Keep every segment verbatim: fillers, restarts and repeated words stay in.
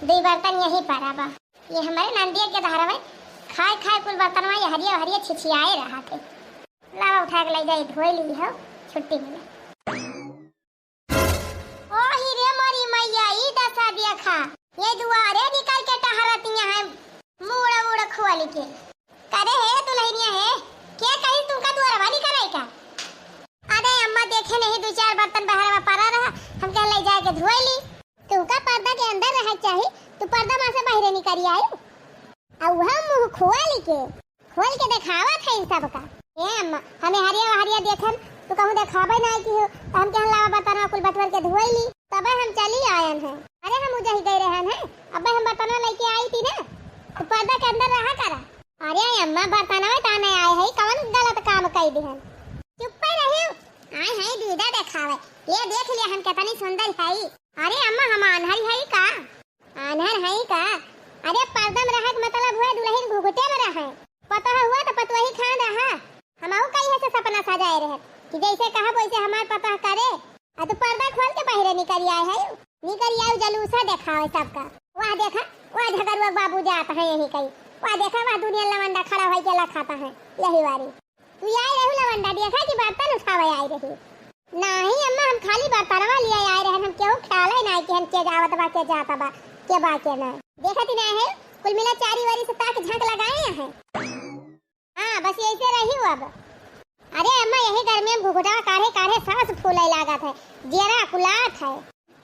दुई बर्तन यही परा बा। ये हमरे नंदिया के धारा में खाए खाए कुल बर्तनवा यहरिया हरिया छिछियाए रहा थे। लावा उठा के ले जाई, धोए ली हो, छुट्टी मिले। ओ ही रे मोरी मैया, ई दशा देखा, ये दुआरे निकल के टहरतिया हैं, मूड़ उड़ खोल के। करे हे दुल्हनिया हे, के कही तुमका दुआरवा निकले का? अरे अम्मा, देखे नहीं, दो चार बर्तन बाहर में पड़ा रहा, हम कहे ले जाके धोए ली। तुमका पर्दा के अंदर रहे चाही, तू पर्दा में से बाहरे निकल आई। आ वह मुंह खोल के, खोल के देखावत है इन सबका। ए अम्मा, हमें हरिया हरिया देखन, तू कहूँ देखावे ना की हो, तो हम कहे लावा बर्तनवा कुल बटवर के धोई ली, तबे हम चली आयन है। अरे हम उजही गए रहन है, अबे हम बर्तनवा लेके आई थी ना, तो पर्दा के अंदर रहा करा। अरे अम्मा, बर्तनवा ताने आए है, कौन गलत काम कई दिहन? चुप्पे रहियो, आए है दीदा देखावे, ये देख लिया हम कितनी सुंदर है। अरे अम्मा, हम आन्हरी है का? आन्हर हई का? अरे पर्दा में रहे के मतलब हुआ दुल्हन घुघुटे में रहे। पतोह हुआ तो पतोही खान रहा। हमहू कई है से सपना सजाए रहे कि जैसे कहब वैसे हमार पतोह करे। आ तू पर्दा खोल के बाहरे निकल आए है, निकल आए जलूसा देखावे सबका। वाह देखा, वाह झगरुआ बाबू जात है यही कई। वाह देखा, वाह दुनिया लवंडा खड़ा होई के लखाता है यही वारी। तू आई रहू लवंडा, देखा कि बर्तन उठावे आई रही। नाही अम्मा, हम खाली बर्तनवा लिए आए रहन, हम केहू ख्याल ही नाही कि हम के जावत बा, के जात बा, के बा, के ना। देखत ही नाही है, कुल मिला चारी वारी से ताक झांक लगाए हैं। हाँ, बस ऐसे रही हो अब। अरे अम्मा, यही गर्मी में घुघुटा काढ़े काढ़े सांस फूले लागत है, जियरा अकुलात है।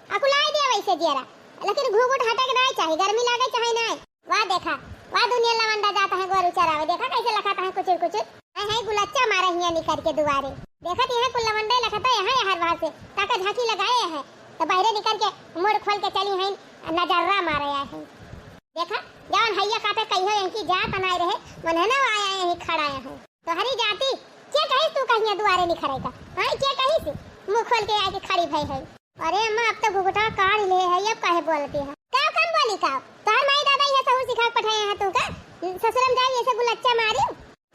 अकुलाई दे वैसे जियरा, लेकिन घूघूट हटे के नाई चाही, गर्मी लागे चाहे नाई। वाह देखा, वाह दुनिया लवंडा जाता है गोरू चरावे, देखा कैसे लखाता है कुचुर कुचुर। हाय हाय गुलच्चा मारे हिया निकर के दुआरे। देखत यहाँ कुल लवंडे लखता यहाँ हर बार से, ताका झांकी लगाए है, तो बाहरे निकर के मुड़ खोल के चली हैं, नजर्रा मारे आए हैं। देखा, जवन हैया काटे कहियो इनकी जात नाई रहे, मनहना आया यहीं खड़ा है। तोहरी जाति, के कहिस तू कहिया दुआरे निखरे का? हाँ, के कहिस? मुंह खोल के आके खड़ी भई है। अरे अम्मा, अब तो घुघुटा काढ़ ले है, अब काहे बोलती है? का कम बोली का? तोहर माई दादा यह सहू सिखा के पठाए हैं तू का? ससुरम जाई ऐसे गुलच्चा मारी?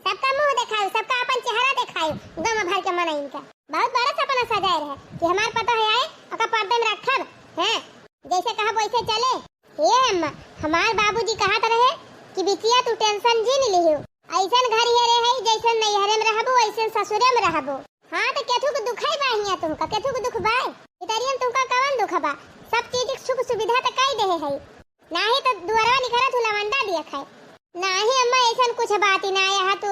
सबका मुंह देखायु, सबका अपन चेहरा देखायु, गम भर के मन इनका। बहुत बड़ा सपना सजाए रहे कि हमार पतोह आए, ओका पर्दे में रखब, हैं? जैसे कहब वैसे चले। हे अम्मा, हमार बाबूजी कहत रहे कि बिटिया तू tension जिन लिहू, ऐसन घर ये रहे, जैसन नैहरे में रहबू, वैसन ससुरे में रहबू। हाँ, तो केथू के दुखाई बा हियाँ तुमका, केथू के दुख बा? इतरियन तुमका कवन दुख बा? सब चीज के सुख सुविधा तो कई देहे है, नाही तो दुआरवा निखरा तू लवंडा दिया खाए। नाही अम्मा, ऐसन कुछ बात ही ना है, तू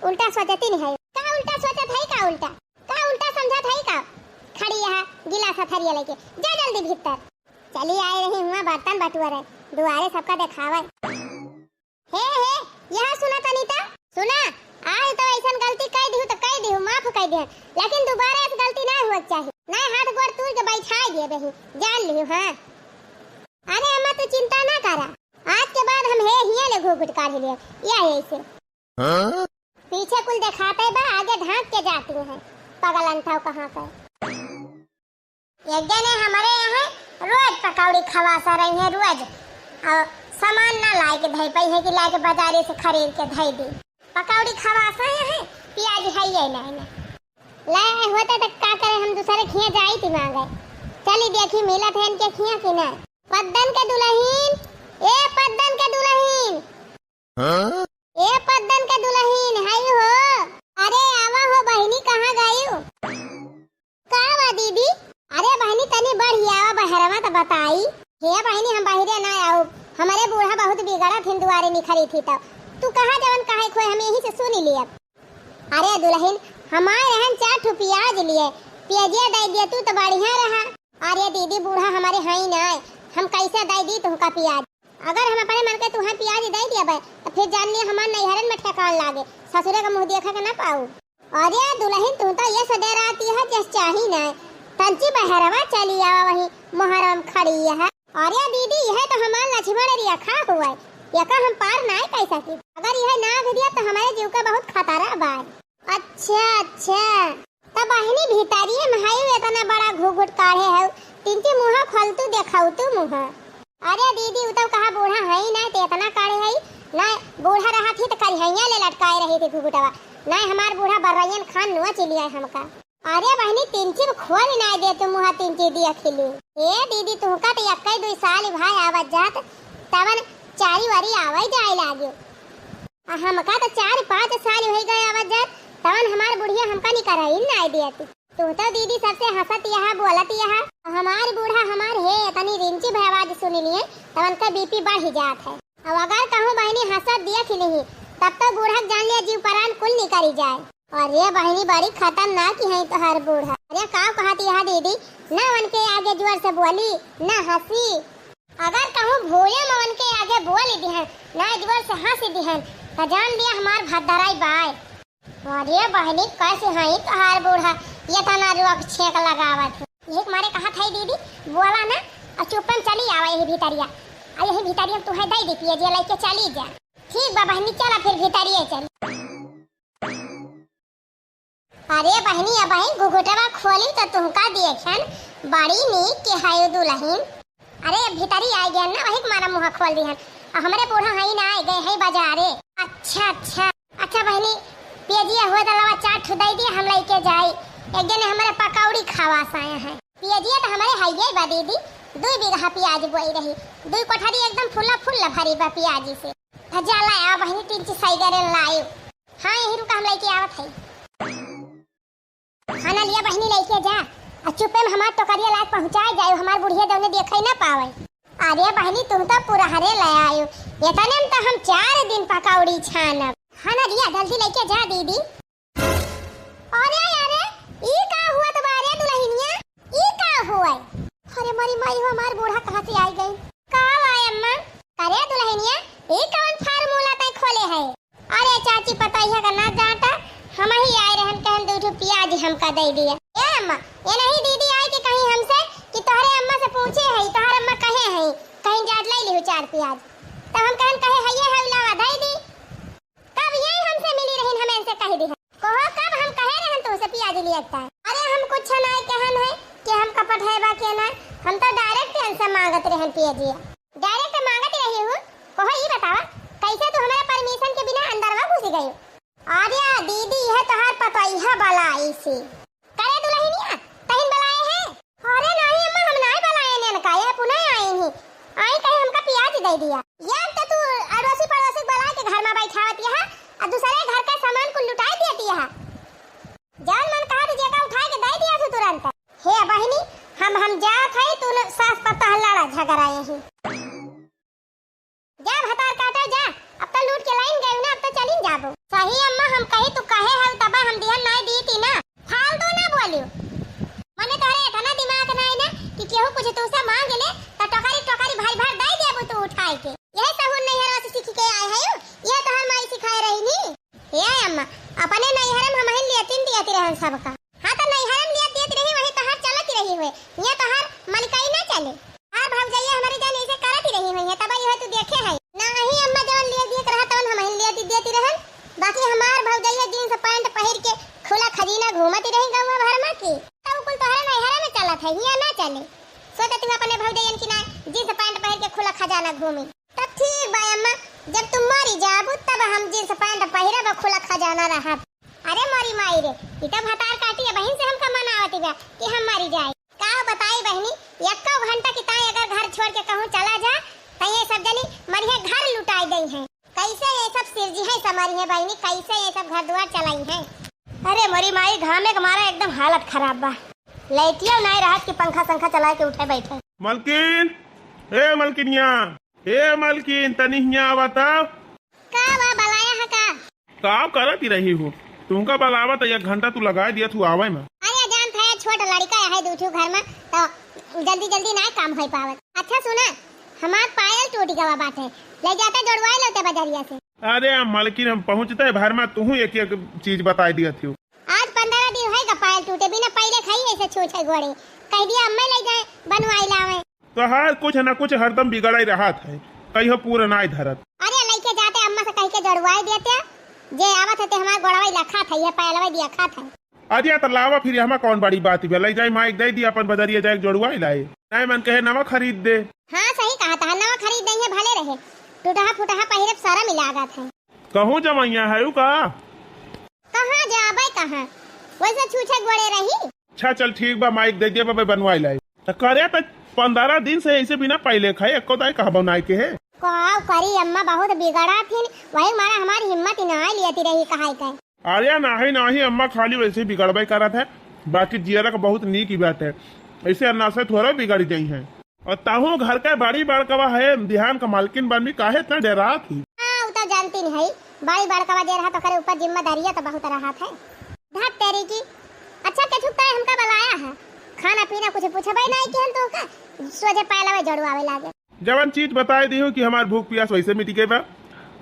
उल्टा सोचती नहीं है। का उल्टा सोचत है, का उल्टा, का उल्टा समझत है का? खड़ी यहाँ गिलास हथरिया लेके, जा जल्दी भीतर। चली आए रही हुआ बर्तन बटुअरे, दुआरे सबका देखावे। हे, हे, यहाँ सुना तनी त। सुना, आज तो ऐसन गलती कई दिहु तो कई दिहु, माफ कई दिहु, लेकिन दोबारा ऐस गलती ना हुआ चाहिए। ना हाथ गोड़ तूर के बैठा दिए बही, जान लिहु, हाँ। अरे अम्मा तू चिंता ना करा, आज के बाद हम हे हिया ले घूघूट काढ़ लिए, या है ऐसे। हाँ? पीछे कुल देखाते बा, आगे ढांक के जाती हैं, पगलन था कहाँ का। एक जने हमरे यहाँ रोज पकौड़ी खवासा रही है, रोज। और सामान ना लाए के धई पाई है कि लाए के बाजारे से खरीद के धई दी। पकौड़ी खवासा है, प्याज है ये नहीं ना। ले होता तो का करे, हम दूसरे खिया जाई थी मांगे। चली देखी मिलत है इनके खिया कि ना। पद्दन के दुल्हन, ए पद्दन के दुल्हन। हाँ? ए पद्दन के दुल्हन, हाय हो। अरे आवा हो बहिनी, कहाँ गयू? का बा दीदी? अरे बहिनी तनी बढ़िया आवा बहरवा त बताई। हे बहिनी हम बहिरे ना आऊ, हमरे बूढ़ा बहुत बिगड़त हिन दुआरे निखरी थी तब। तू कहा जवन कहे खोए हम यही से सुनी लियब। अरे दुल्हन, हमार रहन चार ठो पियाज लिए, पियजिया दे दिए तू तो बढ़िया रहा। अरे दीदी बूढ़ा हमारे हई ना, हम कैसे दे दी तुमका पियाज? अगर हम अपने मन के तुहें पियाज दे दिया बे, तो फिर जान लिया हमार नैहरन में ठेकान लागे, ससुरे का मुंह देखे के ना पाऊ। अरे दुल्हन तू तो ये सडेराती है जस चाही ना, तंची बहरवा चली आवा वही मोहरम खड़ी है। अरे दीदी यह तो हमार लक्ष्मण रेखा हुआ है, यका हम पार ना कर सकी। अगर यह ना भी दिया तो हमारे जीव का बहुत खतरा बा। अच्छा अच्छा, तब बहिनी भीतरिये में है इतना बड़ा घुघुट काढ़े है, तिनची मुहा खोल तू देखाऊ तू मुहा। अरे दीदी उ तो कहा बूढ़ा है ना ते इतना काढ़े है ना, बूढ़ा रहा थी तो करिहैया ले लटकाए रही थी घुघुटवा, ना हमार बूढ़ा बर्रैयन खान नुआ चिलिया हमका। अरे बहिनी तिनची खोल ना दे तू मुहा तिनची दिया खिली। ए दीदी तुहका तो यक्के दुई साल भाई आवत जात तवन चारी वारी आवै जाए लागे। आ हमका तो चार पाँच साल होइ गए आवत जात, तवन हमार बुढ़िया हमका निकरही नाई देती। तू तो दीदी सबसे हंसत यहाँ, बोलत यहाँ। हमार बूढ़ा हमार हे, तनी रिंची भय आवाज सुन लिए, तवन का बीपी बढ़ ही जात है। अब अगर कहूँ बहिनी हंसत देख लिही, तब तो बूढ़ा के जान लिया जीव परान कुल निकरी जाए। अरे बहिनी, बड़ी खतरनाक ही है तोहार बूढ़ा। अरे का कहत यहाँ दीदी, ना उनके आगे जोर से बोली, ना हंसी। अगर कहूँ भूले में उनके आगे बोल दिहन, ना जोर से हंस दिहन, तो जान लिया हमार भद्दराई बाय। अरे बहिनी, कैसे हैं तोहार बूढ़ा, ये तना रुआ के छेक लगावत है। यही के मारे कहत है दीदी, बोला ना, और चुप्पे में चली आवा यही भीतरिया, और यही भीतरिया में तुहे दे दी पिए जे लेके चली जा। ठीक बा बहिनी, चला फिर भीतरिये चली। अरे बहिनी, अबहीं घुघुटवा खोली तो तुमका देखन, बड़ी नीक के है दुलहिन। अरे, अब भीतरी आइ गया ना, वही के मारा मुँह खोल दिहन। आ हमरे बूढ़ा हई ना, आइ गए हई बाजारे। अच्छा, अच्छा। अच्छा बहिनी, पियजिया हुआ तो लावा चार ठो दे दिया, हम लेके जाई। एक जने हमरे पकौड़ी खावास आए हैं। पियजिया तो हमरे हइये बा दीदी, दुई बीघा पियाज बोई रही, दुई कोठरी एकदम फुल्ला फुल्ला भरी बा पियाजी से। तो जा लाया बहिनी, तीन चीज सही करे लायो। हाँ, यही रुका, हम लेके आवत हई। खाना लिया बहिनी, लेके जा। आ चुप्पे में हमार टोकरिया लाग पहुँचाए जाए, हमार बुढ़िया जौने देखे ना पावे। अरे बहिनी, तुम तो पुरहरे ले आयो, इतने में तो हम चार दिन पकौड़ी छानब। खाना लिया, जल्दी लेके जा दीदी। अरे, अरे, ई का हुआ तो बारे दुलहिनिया, ई का हुआ? अरे मोरी माई हो, हमार बूढ़ा कहाँ से आई गई? का हुआ अम्मा? अरे दुलहिनिया, ई कौन फार्मूला तय खोले है? अरे चाची, पतोहिया का ना जाता, हम ही आए रहन, कहन दू ठो पियाज हमका दे दिया। ए अम्मा, ये नहीं दीदी आई कि कहीं हमसे कि तोहरे अम्मा से पूछे है, तोहर अम्मा कहे है, कहीं जात ले लिहु चार पियाज। तो हम कहन कहे है ये है लावा दे दी। कब ये हमसे मिली रहन, हमें इनसे कह दी है। कहो कब हम कहे रहन तो उसे पियाज लिया था। अरे हम कुछ नहीं कहन है कि हम कपट है बा के ना, हम तो डायरेक्ट इनसे मांगत रहन पियाजिया। डायरेक्ट मांगत रही हूँ। कहो ई बतावा, कैसे तू हमारे परमिशन के बिना अंदर में घुस गई? अरे दीदी, यह तोहार पतोहिया बलाई से। करे दुलहिनिया, तहिन बलाए है? अरे नहीं अम्मा, हम नहीं बलाए ने का, ये पुनः आई ही। आई कहे हमका पियाज दे दिया। ये तो तू अड़ोसी पड़ोसी बला के घर में बैठावत यहाँ, और दूसरे घर का सामान कुल लुटाई देती यहाँ। जौन मन कहा तो जेका उठाए के दे दिया तू तुरंत। हे बहिनी, हम, हम जात है, तू न सास पतोह लड़ा झगड़ा यही। जा भतार काटा जा, अब तो लूट के लाइन गए ना, अब तो चलिन जाबो। सही अम्मा, हम कही तू कहे है तब हम दिहन नाई दी थी ना। फालतू ना बोलियो। मने तोहरे इतना दिमाग नाई ना कि केहू कुछ तू से मांग ले तो टोकरी टोकरी भर भर दे देबू तू उठाए के। यह सहूर नैहरवा से सीख के आए है, यह तोहर माई सिखाए रही नी। हे अम्मा, अपने नैहर में हमहिन लियतिन दियत रहन सबका। हाँ, तो नैहर में लियत दियत रही, वही तोहार चलत रही हुए। ये तोहार मलिकाई ना चले। हमार भौजैया हमारे जान ऐसे करत ही रही हुई है, तब यह तू देखे है। ना ही अम्मा जवन लियत दियत रहा, तवन हमहिन लियत दियत रहन। बाकी हमार भौजैया जींस पैंट पहिर के खुला खजीना घूमत ही रही गाँव भर में की। तब कुल तोहरे नैहर में चलत है, हियाँ ना चले। सोचत हूँ अपने भौजैयन की ना जींस पैंट पहिर के खुला खजाना घूमी। तब ठीक बा अम्मा, जब तुम मरी जाबू तब हम जींस पैंट पहिरब और खुला खजाना रहब। अरे मोरी माई रे, ई तो भतार काटी अबहिन से हमका मनावत बा कि हम मरी जाए। का बताई बहिनी, एक्को घंटा की ताई अगर घर छोड़ के कहूँ चला जा, तो ये सब जनी मरिहे घर लुटाई गई हैं। कैसे ये सब सिरजी है समरी है बहिनी, कैसे ये सब घर दुआर चलाई हैं? अरे मोरी माई, घामे के मारा एकदम हालत खराब बा। लैटियो नाई रहत कि पंखा संखा चला के उठे बैठे। मलकिन, ए मलकिनिया, ए मलकिन, तनी हियाँ आवा त। का बा, बलाया है का? का करत ही रही हो? तुमका बलावा त एक घंटा तू लगाए दिया तू आवे में। अरे जान था, छोट लड़का है दू ठो घर में, तो जल्दी जल्दी ना काम हो पावत। अच्छा सुना, हमार पायल टूट गवा बाटे, ले जाते जोड़वाए लेते बजरिया से। अरे मलकिन, हम पहुँचते भर में तू एक एक चीज बताई दिया थी। आज पंद्रह दिन होएगा पायल टूटे, बिना पहले खाई ऐसे छूछे गोड़े। कह दिया अम्मा ले जाए, बनवाई लावे। तोहार कुछ न कुछ हरदम बिगड़ाई रहत है, कहियो पूरा नाई धरत। अरे लइके जाते अम्मा से कह के जोड़वाई देते, जे आवत है ते हमार गोड़वाई ला खात है, ये पायलवा दिया खात है। अरे तो लावा फिर, हमा कौन बड़ी बात बा, ले जाई माई दे दी अपन बजरिया जाए जोड़वाई लाई, नाई मन कहे नवा खरीद दे। हाँ सही कहा था, नवा खरीद दे भले रहे, टूटहा फुटहा पहिरब शरम ही लागत है। कहूँ जमैया है उ का? कहाँ जाबे कहाँ, वैसे छूछे गोड़े रही। अच्छा चल ठीक बा, माइक दे दिया बबे बनवाई लाई। त करे त पंद्रह दिन से ऐसे बिना पहले खाए एको दाई कहबो नाई के है। का करी अम्मा, बहुत बिगड़ाथिन, वही मारा हमारी हिम्मत ही नाहीं लियत रही कहाई के। अरे नाहीं, नाहीं अम्मा, खाली वैसे ही बिगड़बे करत है, बाकी जियरा का बहुत नीक ही बात है, ऐसे अन्ना से थोड़ा बिगड़ गई है। और ताहू घर का बड़ी बड़कवा है, बिहान का मालकिन बनबी, काहे इतना डेरात ही? हाँ, उ तो जानती नहीं है, बड़ी बड़कवा जे रहा तो ओकरे ऊपर जिम्मेदारियाँ तो बहुत रहत है। धत तेरी की, अच्छा के छुपता है हमका बुलाया है, खाना पीना कुछ पूछबे नहीं कि हम तो का सोझे पायलवे जड़ुआवे लागे। जवन चीज बताए दी हो कि हमार भूख पियास वैसे मिट गए बा,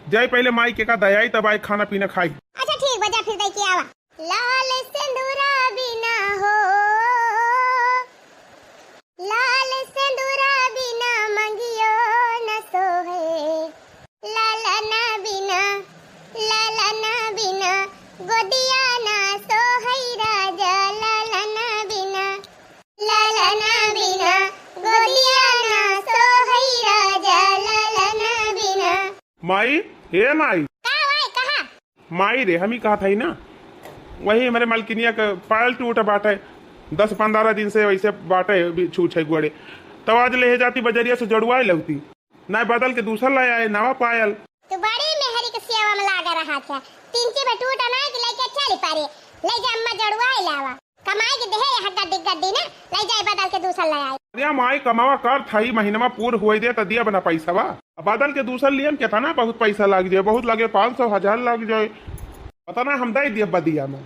जाई पहले माई के का दयाई तब आई खाना पीना खाई। अच्छा ठीक बा, जा फिर दे के आवा। लाल सिंदूरा बिना हो, लाल सिंदूरा बिना मंगियो न सोहे। लालना बिना, लालना बिना गोदिया ना सोहई राजा, लालना बिना, लालना बिना गोदिया ना सोहई राजा, लालना बिना। माई, हे माई। का भाई, कहा? माई रे, हम ही कहत हई ना, वही हमरे मलकिनिया के पायल टूट बाटे, दस पन्द्रह दिन से वैसे बाटे, अभी छूछ है गोड़े। तब आज ले जाती बजरिया से जड़ुआए लौती, ना बदल के दूसर ले आए, नवा पायल। तू बड़ी मेहरी के सेवा में लागा रहा था, तिनकी में टूट ना कि लेके चली पारे, ले जा अम्मा जड़ुआए लावा। कमाई के देहे यहाँ गड्डी गड्डी ना, ले जाए बदल के दूसर ले आए। अरे माई, कमावा कर थाई, महीना में पूर हुए दे त दिया बना पैसा बा। अब बदल के दूसर लियम केतना बहुत पैसा लाग जाए, बहुत लगे पाँच सौ, हजार लाग जाए, पता ना हम दे दिया बदिया में।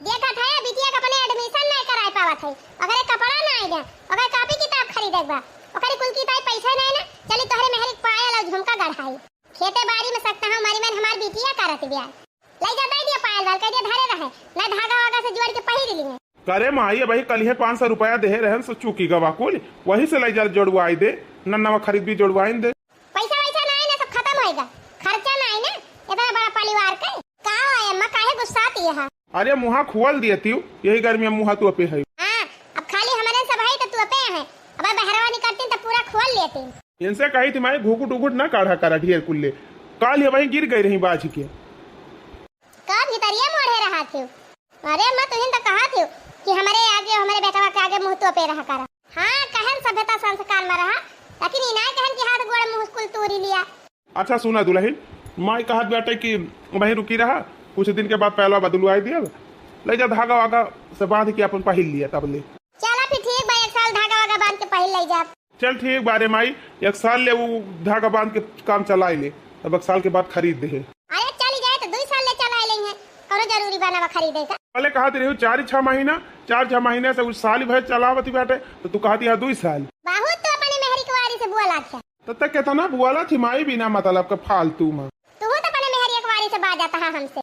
देखत है बिटिया के अपने admission नहीं कराए पावत है, ओकरे कपड़ा नहीं दे, ओकरे कॉपी किताब खरीदे के बा, ओकरे कुल की ताई पैसा नहीं ना, चली तोहरे मेहरी के पायल और झुमका गढ़ाई। खेते बाड़ी में सकता हूँ मारी मन हमार बिटिया करत बिया। ले जा, दे दिया पायल वाल, कह दिया धरे रहे, ना धागा वागा से जोड़ के पहिर लिए। करे माई, अबही कलिहे पाँच सौ रुपया देहे रहन, सो चूकी गवा कुल, वही से ले जा जोड़वाई दे, नन्नवा खरीद भी जोड़वाइन दे। पैसा वैसा ना है ना, सब खत्म होएगा, खर्चा ना है ना, इतना बड़ा परिवार के। का है अम्मा, काहे गुस्साती है? अरे मुहा खोल दिए तियो, यही गर्मी में मुहा तो पे है। हाँ, अब खाली हमारे सब है तो तू पे है, अब बहरवा निकलती तो पूरा खोल लेती। इनसे कही थी माई, घुघुट उघुट ना काढ़ा करा ढेर कुल्ले, काल ये वहीं गिर गई रही बाझ के। का भितरिया मोड़े रहा थी? अरे अम्मा, तुहिन तो कहा थी कि हमारे आगे, हमारे बेटवा के आगे मुंह तोपे रहा करा। हाँ, कहन सभ्यता संस्कार में रहा, लेकिन ई ना कहन कि हाथ गोड़ मुंह कुल तूरी लिया। अच्छा सुना दुलहिन, माई कहत बाटे कि वहीं रुकी रहा, कुछ दिन के बाद पहलवा बदलवाई दिया, ले जा धागा वागा से बांध के अपन पहिर लिया तब ले। चला फिर ठीक बा, एक साल धागा वागा बांध के पहिर ले जा। चल ठीक बा रे माई, एक साल ले उ धागा बांध के काम चलाए ले, तब एक साल के बाद खरीद दे। अरे चली जाए तो दुई साल ले चलाए लेंगे, कौनो जरूरी बा ना खरीदे का। पहले कहत रही चार छह महीना, चार छह महीने से उ साल भर चलावत बाटे, तो तू कहत है दुई साल। बहुत तो अपने मेहरी के वारी से बोला था। तो ते केतना बोला थी माई बिना मतलब के फालतू में। तू तो अपने मेहरी के वारी से बाजा था हमसे।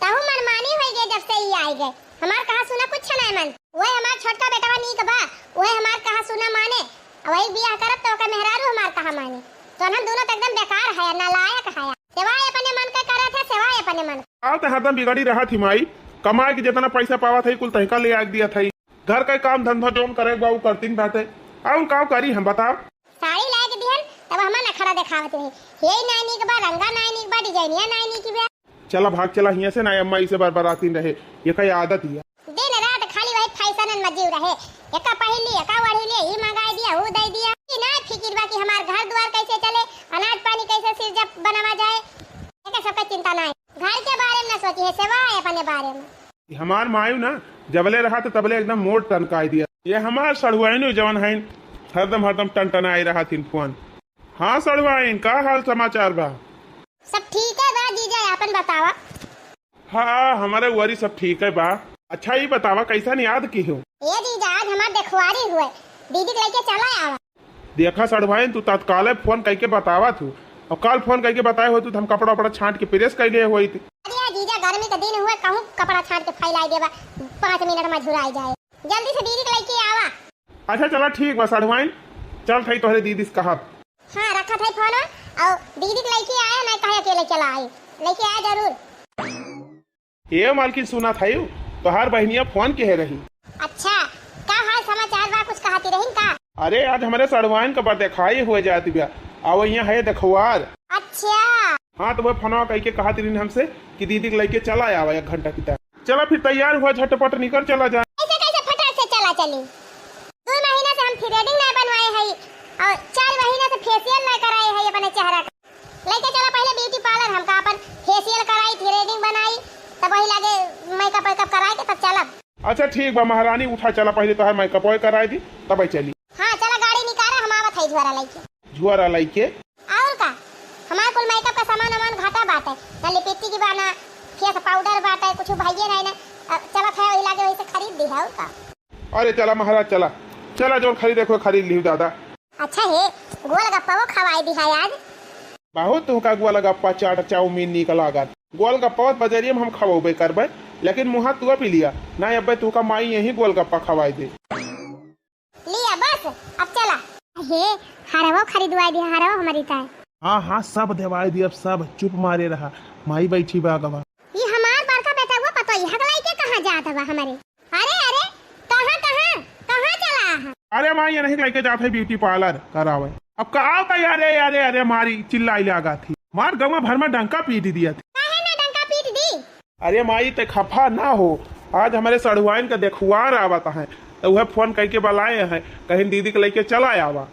तहु मनमानी होई गए जब से ई आई गए। हमार कहा सुना कुछ नहीं मन। वह हमार छोटका बेटवा नीक बा, वह हमार कहा सुना माने। वही बियाह करब तो ओकर मेहरारू हमार कहा माने। तो हम दोनों तो एकदम बेकार है, नालायक है। सेवाए अपने मन का करत है, सेवाए अपने मन। आओ तो हरदम बिगड़ी रहा थी माई, कमाए के जितना पैसा पावा था कुल तहका ले आग दिया था। घर का काम धंधा जोन करे बा उ करतीन बाटे। और का करी हम बताओ? साड़ी लाए के दिहन तब हमार नखरा देखावत रही। हे नाई नीक बा, रंगा नाई नीक बा, डिजाइनिया नाई नीक बा। चला भाग चला हियां से, ना अम्मा इसे बरबरातीन रहे, ये कई आदत ही है। दिन रात खाली वही फैशन में जीव रहे, एका पहिली, एका ओढ़ी ले, ई मंगाई दिया, ऊ दे दिया। ई ना फिकिर बा कि हमार घर द्वार कैसे चले, अनाज पानी कैसे सिरजा बनावा जाए, एका सबका चिंता ना है। घर के बारे में ना सोची है, सेवा है अपने बारे में। हमार मायू ना जबले रहा तो तबले एकदम मोट टनकाई दिया। ये हमार सड़ुआइनो जवन है, हरदम हरदम टनटनाई रहा थीन फोन। हाँ सड़ुआइन, का हाल समाचार बा? सब ठीक है बा जीजा, आपन बतावा। हाँ, हमारे उआरी सब ठीक है बा। अच्छा, ई बतावा, कैसन याद की हो? ए जीजा, आज हमार देखवारी हुए, दीदी के लेके चला आवा। देखा सड़ुआइन, तू तत्काले फोन करके बतावा थू, और कल फोन करके बताए होतू तो हम कपड़ा उपड़ा छांट के प्रेस कर लिए होइत। अरे जीजा, गर्मी के दिन हुए, कहूँ कपड़ा छांट के फैलाई देबा, पाँच मिनट में झुराई जाए। जल्दी से दीदी के लेके आवा। अच्छा चला ठीक बा सड़ुआइन, चल थई तोहरे दीदी से कहब। हाँ, रखत है फोन और दीदी के लेके आया, नहीं कहे अकेले चला आई, लेके आया जरूर। ए मालकिन, सुना था यू, तोहार बहनिया फोन किहे रही। अच्छा, का हाल समाचार बा, कुछ कहती रही का? अरे आज हमारे सड़ुआइन का बर्थडे खाई हुए जाती बा, आओ यहाँ है देखवार। अच्छा। हाँ तो वह फोनवा कह के कहती रही हमसे कि दीदी के लेके चला आवा एक घंटा की तरह। चला फिर तैयार हुआ, झटपट निकल चला जाए। ऐसे कैसे फटाक से चला चली? दो महीना से हम थ्रेडिंग नहीं बनवाए हैं और चार महीना से फेशियल नहीं कराए हैं अपने चेहरा का। अच्छा ठीक बा महारानी, उठा चला, पहिले तोहार मेकअप ओए कराए दी, तब चली। हाँ चला, गाड़ी निकारा, हम आवत है झोरा लइके। झोरा लइके? और का, हमार कुल मेकअप का सामान वामान घाटा बाटे, ना लिपस्टिक बा, ना फेस पाउडर बाटे, कुछ भइये नहीं ना। अब चलत है वही लागे, वही से खरीद दी है, और का। अरे चला महाराज, चला चला, जौन खरीदे को खरीद लिहू दादा। अच्छा हे, गोलगप्पा वो खवाई दी है आज। बहुत तुहका गोलगप्पा, चाट, चाउमीन नीक लागत। गोलगप्पा बजरिया में हम खवबे करबे, लेकिन मुहा तू पी लिया ना, अब्बे तुहका माई यही गोलगप्पा खवाई दे। लिया बस, अब चला। हे, हरवो खरीदवाई दिया, हरवो हमारी ताई। हाँ हाँ, सब देवाई दी, अब सब चुप मारे रहा, माई बैठी बा गवा। ये हमार बड़का बेटा वो पता ही हक लइके कहाँ जात बा हमारे। अरे अरे, कहाँ कहाँ कहाँ चला है? अरे माई, ये नहीं लइके जात है ब्यूटी पार्लर करावे। अब का का यारे यारे अरे मारी चिल्लाई लागा थी, मार गवा भर में डंका पीट दिया थी। काहे ना डंका पीट दी? अरे माई, ते खफा ना हो, आज हमरे सढ़ुआइन का देखुआर आवत है, तो वह फोन करके बुलाए हैं, कहीं दीदी के लइके चला आवा।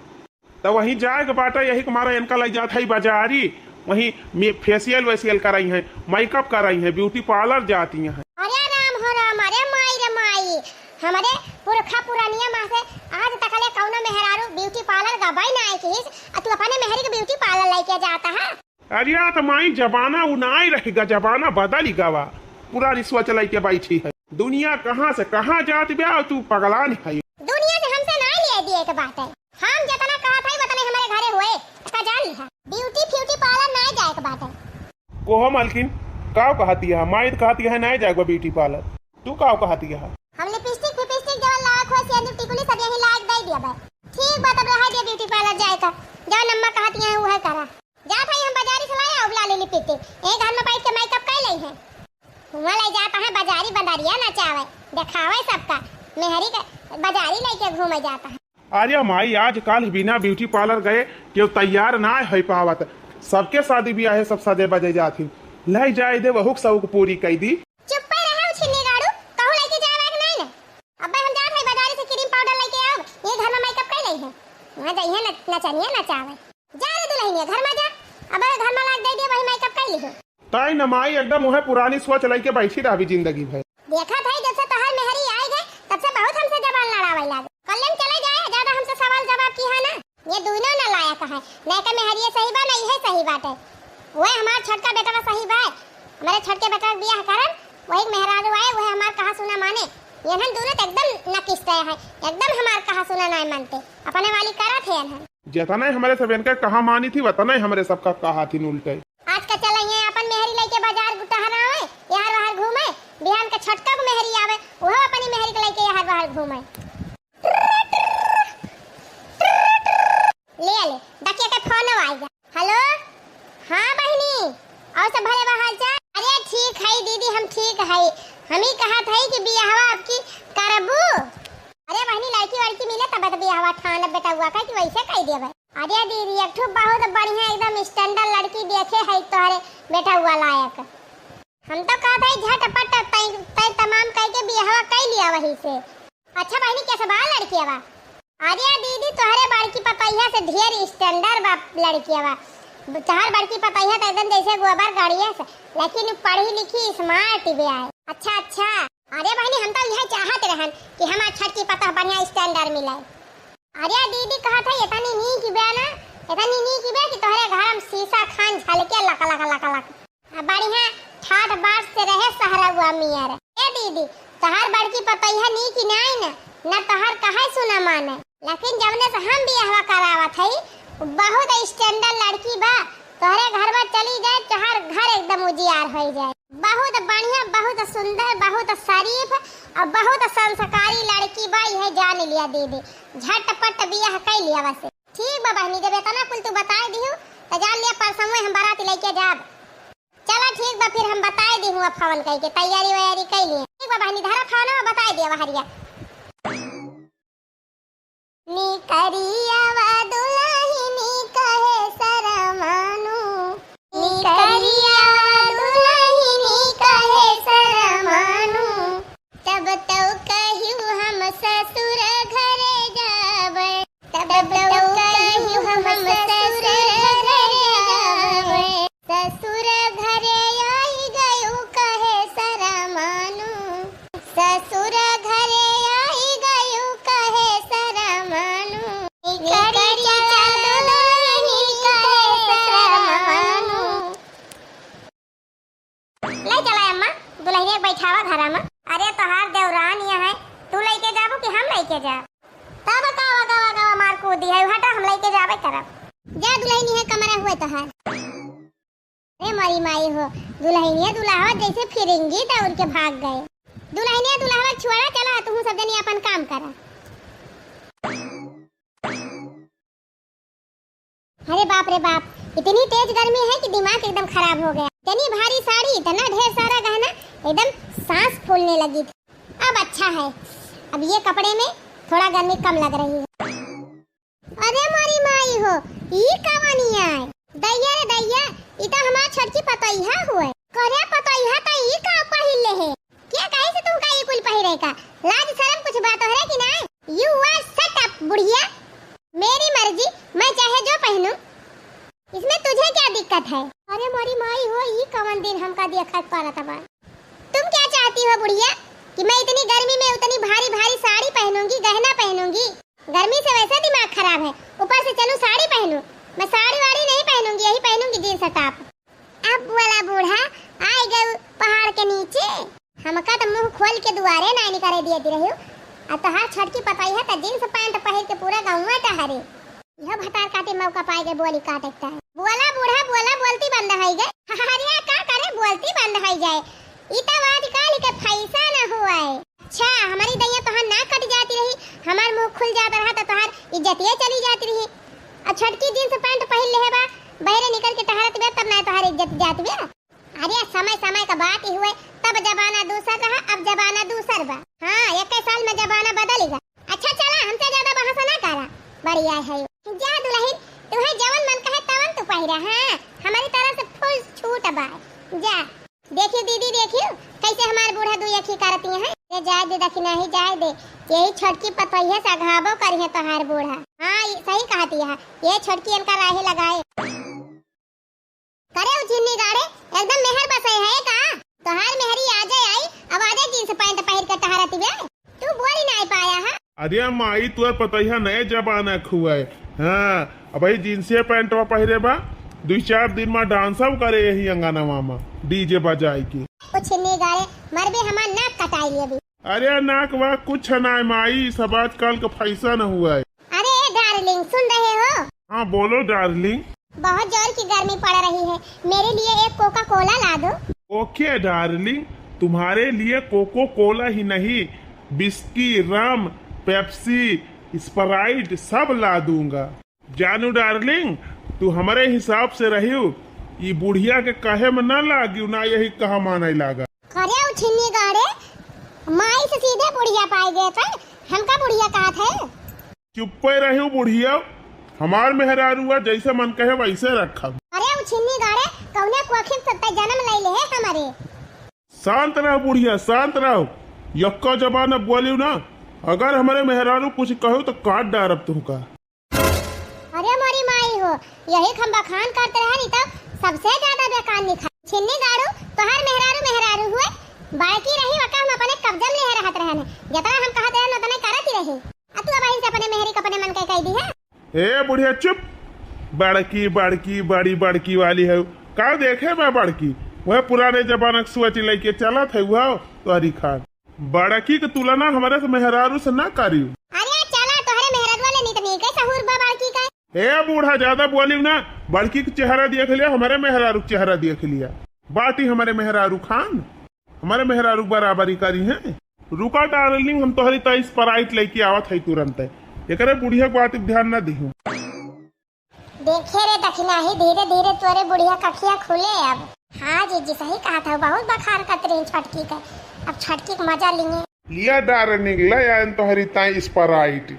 तो वहीं जाए के बाटे, यही के मारा इनका लइ जात है बाजारी, वहीं मे-, फेशियल वेशियल कराई हैं, मेकअप कराई हैं, ब्यूटी पार्लर जाती हैं। अरे राम हो राम, अरे माई रे माई, हमरे पुरखा पुरानिया माँ से आज तकले कौनो मेहरारू ब्यूटी पार्लर गबई ना आए किहिस, आ तू अपने मेहरी के ब्यूटी पार्लर लइके जाता है। अरे यार, तो माई, जमाना उ नाई रहेगा, जमाना बदल गवा। पुरानी सोच लइके बैठी है। दुनिया कहाँ से कहाँ जात बा, तू पगलान है। दुनिया से हमसे नाई लिए दिए के बात है। हम जितना कहत है, उतने हमारे घरे हुए। का जान लिहा, ब्यूटी फ्यूटी पार्लर नाई जाए के बात है। कोहो मालकिन, काव कहती है? माई तो कहती है नाई जाए ब्यूटी पार्लर। तू काव कहती है? हम लिपस्टिक फिपस्टिक जवन लायक हो, सेंदूर टिकुली सब यहीं लायक दे दिया बा। ठीक बात, अब रहा दिया ब्यूटी पार्लर जाए का। जवन अम्मा कहती है, वह करा। जात हई हम बाजारी से लाया उबला ले लिपस्टिक। ए घर में बैठ के मेकअप कर लई है। हुआं ले जात है बाजारी बंदरिया नचावे, देखावे सबका। मेहरी के बाजारी लेके घूमे जात है। अरे माई, आजकल बिना ब्यूटी पार्लर गए केहू तैयार ना हो पावत। सबके शादी ब्याह है, सब सजे बजे जात ही। ले जाए दे, वहुक शौक पूरी कई दी। चुप्पे रहे उछिन्नी गाड़ू, कहूँ लेके जावे के नहीं ना। अब्बे हम जात है बाजारी से क्रीम पाउडर लेके आव, ये घर में मेकअप कर लई है। वहाँ जाइए न-, नचनिया नचावे। जा रे दुल्हनिया, घर में जा। अब घर में लाग दे दिए, वही मेकअप कर ली हो। ताई न माई, एकदम वह पुरानी सोच लइके बैठी रहबी जिंदगी भर। देखा था जब से तोहर मेहरी आए गए, तब से बहुत हमसे जबान लड़ावे लागे। कल्याण चले जाए, ज्यादा हमसे सवाल जवाब की है ना। ये दोनों ना लायक है, नहीं का मेहरिए सही बा, ना इहे सही बाटे। वह हमार छोटका बेटवा सही बा, हमारे छोटके बेटवा के बियाह करन, वही मेहरारू आए, वह हमार कहा सुना माने। ये हम दोनों तो एकदम नकिस्ते हैं, एकदम हमार कहा सुना नहीं मानते, अपने वाली करत है हम। जितना ही हमरे सब इनका कहा मानी थी, उतना ही हमरे सबका कहा थी उल्टे। आज का चल रही है अपन मेहरी लेके बाजार टहरावे, यार बाहर घूमे, बिहान का छोटका को मेहरी आवे, वह अपनी मेहरी को लेके यार बाहर घूमे। ले ले, दकिया के फोन आइगा। हेलो, हाँ बहिनी, और सब भले बा हाल चाल? अरे ठीक है दीदी, हम ठीक है। हम ही कहत है कि बियाहवा आपकी करबू? अरे बहिनी, लड़की वड़की मिले तब तो बियाहवा ठान बेटउआ का कि वैसे कह देबे। अरे दीदी, एक ठो बहुत बढ़िया एकदम स्टैंडर्ड लड़की देखे है तोहरे बेटउआ लायक। हम तो कहत है झटपट तय, तय तमाम करके बियाहवा कर लिया वही से। अच्छा बहिनी, कैसे बा लड़किया बा? अरे दीदी, तोहरे बड़की पतैया से ढेर स्टैंडर्ड बा लड़किया बा। तोहर बड़की पतैया तो एकदम जैसे गोबर गड़िया से, लेकिन पढ़ी लिखी स्मार्ट भी आए। अच्छा अच्छा। अरे बहिनी, हम तो यह चाहत रहन कि हमार छोटकी पतोह बढ़िया स्टैंडर्ड मिले। अरे दीदी, कहत है इतनी नीक बे ना, इतनी नीक बे कि तोहरे घर में शीशा खान झलके लक लक लक लक। आ बढ़िया ठाट बाट से रहे सहरवा मियर। ए दीदी, तोहार बड़की पतैया नीक नाई न, न तोहार कहे सुना माने। लेकिन जवने से हम बियाहवा करावत हई, उ बहुत स्टैंडर्ड लड़की बा। तोहरे घर में चली जाए, तोहार घर एकदम उजियार हो जाए। बहुत बढ़िया, बहुत सुंदर, बहुत शरीफ और बहुत संस्कारी लड़की बा, यह जान लिया दीदी। झटपट बियाह कर लिया बस। ठीक बा बहनी, जब इतना कुल तू बताए दिहू, तो जान लिया परसों हम बारात लेके जाब। चला ठीक बा, फिर हम बताए दी हुआ फोन कइके, तैयारी वैयारी कइ लिए। ठीक बा बहनी, धरा फोन बताए दिया बहरिया। निकरियावा दुलहिनी कहे सरमानु, निकरियावा दुलहिनी कहे सरमानु। तब तो कहियो हम ससुर घरे जाबे, तब तो कहियो हम ससुर घरे जाबे। ससुर घरे आई गयो कहे सरमानु, ससुर के जाबे करब। जा दुलहिन, इहे कमरा हुए तोहार। अरे मोरी माई हो, दुलहिनिया दुलहवा जैसे फिरिंगी दौड़ के भाग गए। दुलहिनिया दुलहवा छोड़ा, चला तुहू सब जनी अपन काम करा। अरे बाप रे बाप, इतनी तेज गर्मी है कि दिमाग एकदम खराब हो गया। इतनी भारी साड़ी, इतना ढेर सारा गहना, एकदम सांस फूलने लगी थी। अब अच्छा है, अब ये कपड़े में थोड़ा गर्मी कम लग रही है। अरे मोरी माई हो, ई कवनिया है? दैया रे दैया, ई तो हमार छोटकी पतोहिया हुए। करे पतोहिया, तो ई का पहिरले है? के कहे से तुमका ई कुल पहिरे का? लाज शर्म कुछ बा तोहरे कि नाय? You are shut up, बुढ़िया। मेरी मर्जी, मैं चाहे जो पहनूं, इसमें तुझे क्या दिक्कत है? अरे मोरी माई हो, ई कवन दिन हमका देखत परत बा। तुम क्या चाहती हो बुढ़िया, कि मैं इतनी गर्मी में उतनी भारी भारी साड़ी पहनूंगी, गहना पहनूंगी? गर्मी से वैसे दिमाग खराब है, ऊपर से चलूं साड़ी पहनूं? मैं साड़ी वाड़ी नहीं पहनूंगी, यही पहनूंगी जींस टॉप। अब वाला बूढ़ा आइ गए पहाड़ के नीचे। हमका तो मुंह खोल के दुआरे नाहीं निकरे दियत रहियो। अब तोहार छोटकी पतोहिया तो जींस पैंट पहिर के पूरा गौवा टहरे। यह भतार काटे मौका पाए गए, बोली काटे के है। बोला बूढ़ा, बोला, बोलती बंद है गए। अरे का करे, बोलती बंद है जाए। ई तो आजकल के फैशन हुआ है। अच्छा, हमारी दैया तोहार नाक कट जाती रही, हमार मुंह खुल जाता रहा तो तोहार इज्जतिये चली जाती रही। अब छोटकी जींस पैंट पहिर लेहे बा, बहरे निकल के टहरत बे, तब ना तोहार इज्जत जात बे। अरे समय समय का बात ही हुए, तब जमाना दूसर रहा, अब जमाना दूसर बा। हाँ, इक्कीस साल में जमाना बदल गया। अच्छा चला, हमसे ज्यादा बहस ना करा, बढ़िया है। जा दुलहिन, तुम्हें जवन मन कहे तवन तू पहिरा, हाँ, हमारी तरफ से फुल छूट बा। जा। देखियो दीदी, देखियो कैसे हमार बूढ़ा दुई अखी करती हैं। ये जाए दे दखिनाही, जाए दे, यही छोटकी पतोहिया से अघाबो करी है तोहार बूढ़ा। हाँ, ये सही कहती है, ये छोटकी इनका राहे लगाए। करे उछिन्नी गाड़े, एकदम मेहर बसे है का? तोहार मेहरी आ जाए आई, अब आ जाए जींस पैंट पहिर के टहरती बे। तू बोली नाई पाया है। अरे माई, तोर पतोहिया नए जमाना खुआए। हाँ, अब भाई जींसे पैंटवा पहिरे बा, दुई चार दिन में डांसव करे यही अंगनवा में डीजे बजाई के। उछिन्नी गाड़े, मरबे हमार नाक कटाई लेबी। अरे नाक वाक कुछ ना है माई, सब आजकल का फैशन हुआ है। अरे डार्लिंग, सुन रहे हो? हाँ बोलो डार्लिंग। बहुत जोर की गर्मी पड़ रही है, मेरे लिए एक कोका कोला ला दो। ओके डार्लिंग, तुम्हारे लिए कोको कोला ही नहीं, विस्की, रम, पेप्सी, स्प्राइट सब ला दूंगा। जानू डार्लिंग, तू हमरे हिसाब से रहियो, ई बुढ़िया के कहे में ना लागियो, ना यही कहा माने लागा। अरे उछिन्नी गाड़े, माई से सीधे बुढ़िया पाए गए थे, हमका बुढ़िया कहा थे। चुप्पे रहियो बुढ़िया, हमार मेहरारू है, जैसे मन कहे वैसे रखब। अरे उछिन्नी गाड़े, कौने कोखी में सत्ता जन्म ले ले है हमारे। शांत रह बुढ़िया, शांत रह, यक्का जबान अब बोलियो ना, अगर हमरे मेहरारू कुछ कहो तो काट डारब तुमका। अरे मोरी माई हो, यही हम बखान करते रहे नहीं तो सबसे ज्यादा बेकार निखा। छिन्नी गाड़ू, तोहार मेहरारू मेहरारू हुए, बड़की रही वका हम अपने कब्जा में ले रहत रहन। जितना हम कहत रहन उतने करत ही रही। आ तू अब से अपने मेहरी के अपने मन के कह दी है। ए बुढ़िया चुप, बड़की बड़की बड़ी बड़की वाली है, का देखे बा बड़की, वह पुराने जमाना के सोच लेके चलत है वह तोहरी खान। बड़की के तुलना हमरे से मेहरारू से ना करियो। अरे चला, तोहरे मेहरारू वाले नीत नीके सहूर बा बड़की का। ए बूढ़ा, ज्यादा बोलियो ना, बड़की के चेहरा देख लिया, हमरे मेहरारू के चेहरा देख लिया। बाटी हमरे मेहरारू खान, हमरे मेहरारू बराबरी करी है। रुका डार्लिंग, हम तोहरी ताई स्प्राइट लेके आवत है तुरंत। एकरे बुढ़िया के बात पे ध्यान ना दिहू। देखे रे दखिनाही, धीरे धीरे तोरे बुढ़िया कखिया खुले अब। हाँ जीजी, सही कहत है, बहुत बखान करत रही छोटकी के, अब छोटकी के मजा लिए। लिया डार्लिंग, ले आयन तोहरी ताई स्प्राइट।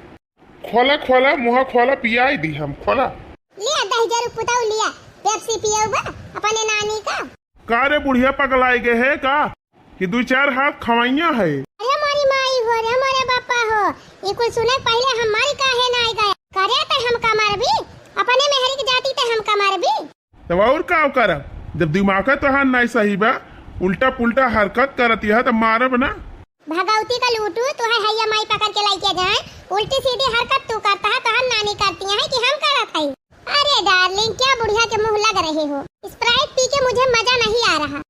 खोला खोला, मुँह खोला, पियाई दी हम, खोला। लिया दहिजरू पुतऊ, लिया पेप्सी पियऊ बा अपने नानी का। का रे बुढ़िया पगलाई गए है का? कि दुई चार हाथ खवइया है। अरे मोरी माई हो, रे मोरे बापा हो, ई कुल सुने पहिले हम मरी काहे नाई गए? करे ते हमका मारबी, अपने मेहरी के जाती ते हमका मारबी। तब और का करब, जब दिमाग तोहार नाई सही बा, उल्टा पुल्टा हरकत करत यह त मारब ना। भगवती का लूटू, तू है हैया माई पकड़ के लाइके जाए, उल्टी सीधी हरकत तू करता है, तोहार नानी करती है कि हम करत है? अरे डार्लिंग, क्या बुढ़िया के मुंह लग रहे हो? स्प्राइट पी के मुझे मजा नहीं आ रहा।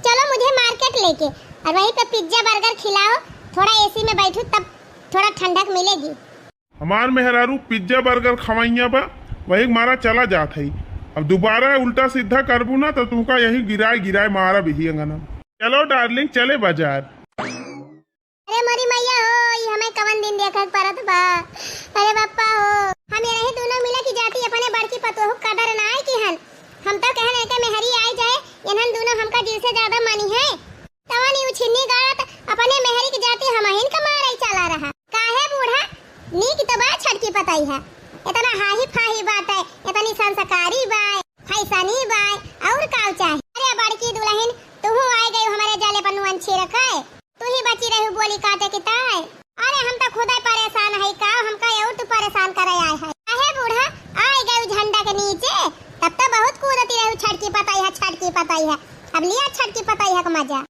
चलो मुझे मार्केट लेके, और वहीं पे पिज्जा बर्गर खिलाओ, थोड़ा एसी में बैठू तब थोड़ा ठंडक मिलेगी। हमार मेहरारू पिज्जा बर्गर खवइया बा, वही मारा चला जात है। अब दोबारा उल्टा सीधा करबू ना तो तुमका यही गिराए गिराए मारा बिही अंगना। चलो डार्लिंग, चले बाजार। अरे मोरी मैया हो, ई हमें कवन दिन देखक परत बा। अरे बप्पा हो, हम ये रही दोनों मिला की जाति अपने बड़की पतोह कदर ना आए की हन। हम तो कहन एके मेहरी आई जाए, इन्हन दोनों हमका जीव से ज्यादा मानी है। तवन यू छिन्नी गाड़त अपने मेहरी की जाति हमहिन का मारे चला रहा। काहे बूढ़ा, नीक तो बा छटकी पतई है, इतना हाही फाही बाटे, इतनी संस्कारी बाय, फैसनी बाय, और काव चाहे? अरे बड़की दुलहिन, तुहू आए गई हमरे जाले पन्नुअन छिड़के, तू ही बची रहू बोली काटे की ताय। अरे हम तो खुदे परेशान है का, हमका और तू परेशान करे आए है। काहे बूढ़ा, आए गई झंडा के नीचे, तब तो बहुत कूदती रहू छटकी पतई है, छटकी पतई है। अब लिया छटकी पतई है का मजा।